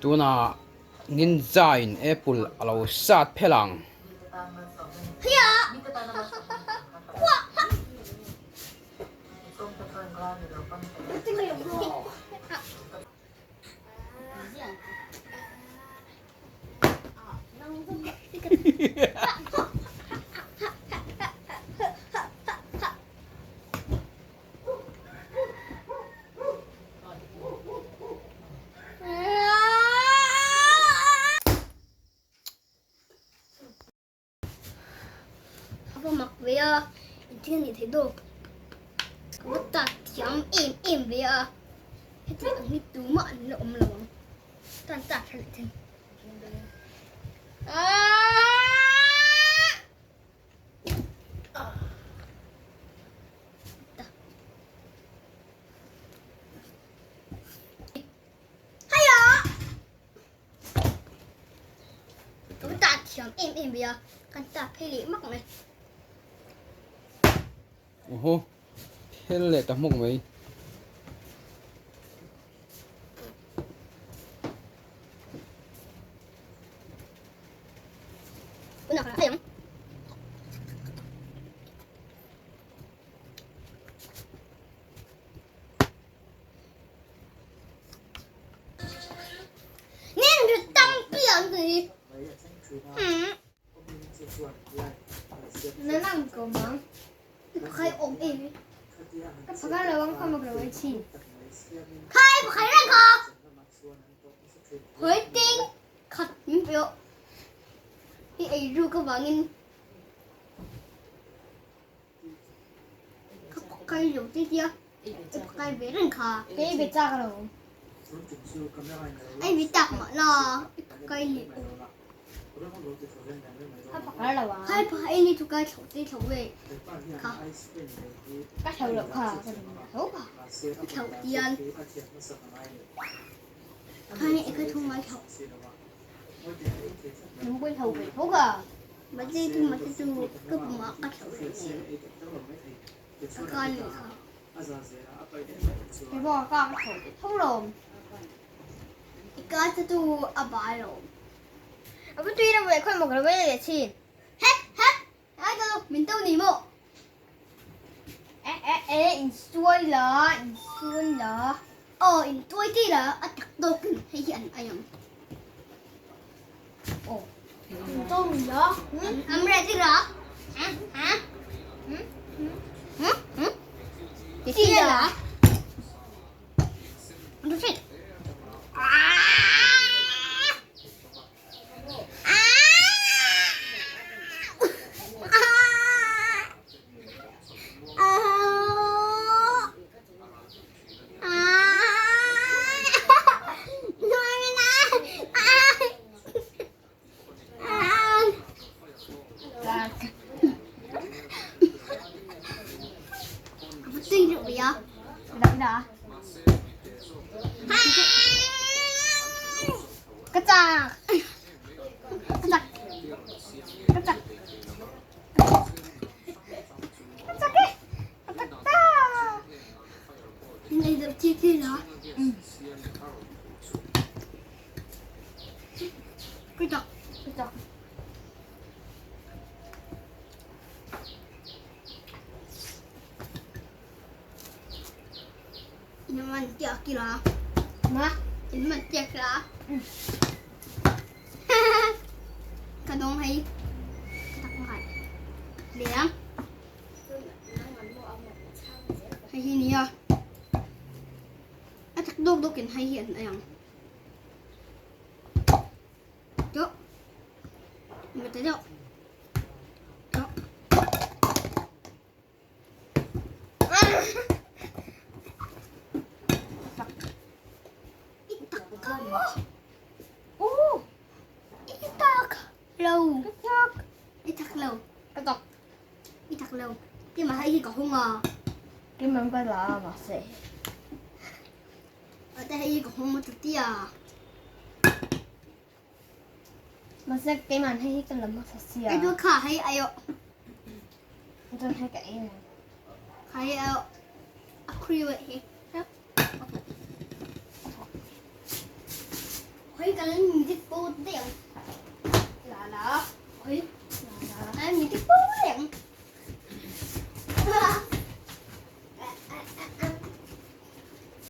Tunah Ninja in apple a lo sat phel ang. A va mak ve a, engtin a nih theih dawk? Ka va tak thiam em em ve a, heti ang hi tumah an la awm lo ang. Ka han tak tha leh thei. Ka va tak thiam em em ve a, kan tak phei leh mak mai. Oho, phel leh ta hmawk mai. Kan music bo daih ang. La la. Oi. La la. Music bo.